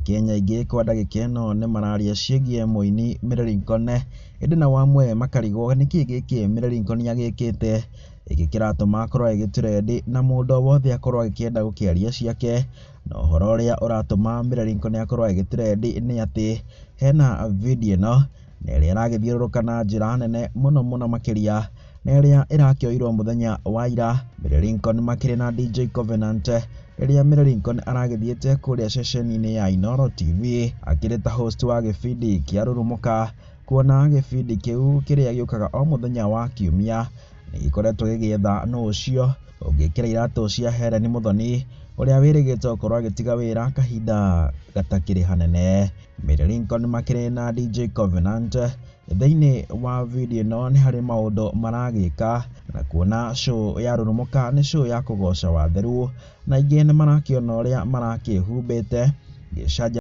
Akenya aingĩ kwa ndagĩka ĩno nĩ mararia ciĩgiĩ mũini Mary Lincoln, ĩndĩ nao amwe makarigwo nĩkĩ gĩkĩ Mary Lincoln agĩkĩte gĩkĩ kĩratũma akorwo agĩ trend na mũndũ o wothe akorwo agĩkĩenda gũkĩaria ciake. Na ũhoro ũrĩa ũratũma Mary Lincoln akorwo agĩ trend nĩ atĩ hena video ĩno na ĩrĩa ĩragĩthiũrũrũka na njĩra nene mũno mũno makĩria, na ĩrĩa ĩrakĩoirwo mũthenya wa ira Mary Lincoln makĩrĩ na DJ Covenant, rĩrĩa Mary Lincoln aragĩthiĩte kũrĩa ceceni-inĩ ya Inooro TV akĩrĩ ta host wa gĩbindi kĩa Rurumũka, kuona gĩbindi kĩu kĩrĩa gĩũkaga o mũthenya wa kiumia nĩ gĩkoretwo gĩgĩetha nũ ũcio ũngĩkĩra iratũ cia Hellen Muthoni ũrĩa wĩrĩgĩte gũkorwo agĩtiga wĩra kahinda gatakĩrĩ hanene. Mary Lincoln makĩrĩ na DJ Covenant thĩinĩ wa video ĩno nĩ harĩ maũndũ maragĩka, na kuona show ya Rurumũka nĩ show ya kũgoca watheru, na aingĩ nĩ marakĩona ũrĩa marakĩhumbĩte gĩcanja.